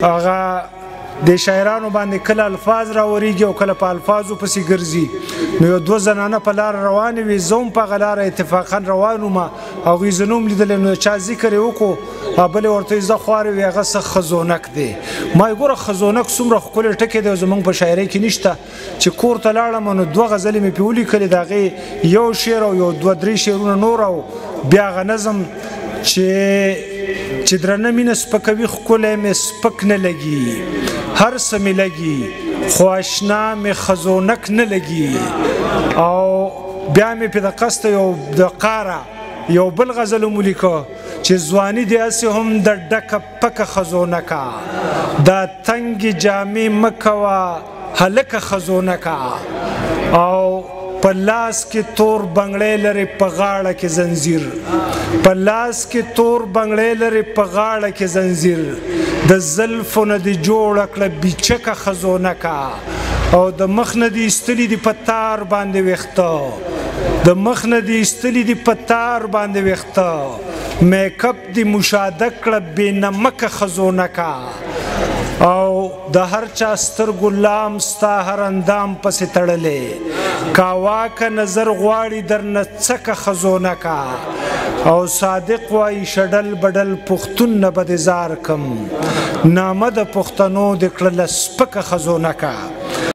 هغه د شاعرانو باندې کله الفاظ راورېږي او کله په الفاظو پسې ګرځي. نو یو دوه زنانه په لاره روانې وې، زه هم په هغه لاره اتفاقا روان وم، هغوی زه نه وم لیدلی، نو چا ذکر یې وکړو، بلې ورته یې زه خوارې وې، هغه څه خزونک دی. ما یې ګوره خزونک څومره ښکلی ټکی دی، زموږ په شاعرۍ کې نشته. چې کور ته لاړم نو دوه غزلې مې پرې ولیکلې، د هغې یو شعر او یو دوه درې شعرونه نور، او بیا هغه نظم چې درنه مینه سپکوي ښکلی مې سپک نه لګي، هر څه مې لګي خو اشنا مې خزونک نه لګي. او بیا مې پې د قصده یو د قاره یو بل غزل هم ولیکه چې ځواني دې هسې هم د ډکه پکه خزونکه، دا تنګې جامې مه کوه هلکه خزونکه، او په لاس کې تور بنګړی لري په غاړه کې زنځیر، په لاس کې تور بنګړی لري په غاړه کې زنځیر، د زلفو نه دې جوړه کړه بیچکه خزونکه، او د مخ نه دې ایستلي دي په تار باندې ویښته، د مخ نه دې ایستلي دي په تار باندې ویښته، میک اپ دې مشاده کړه بې نمکه خزونکه، او د هر چا سترګو لام ستا هر اندام پسې تړلی، کاواکه نظر غواړي درنه څکه خزونکه، او صادق وایي شډل بډل پښتون نه به دې ځار کم، نامه د پښتنو دې کړله سپکه خزونکه.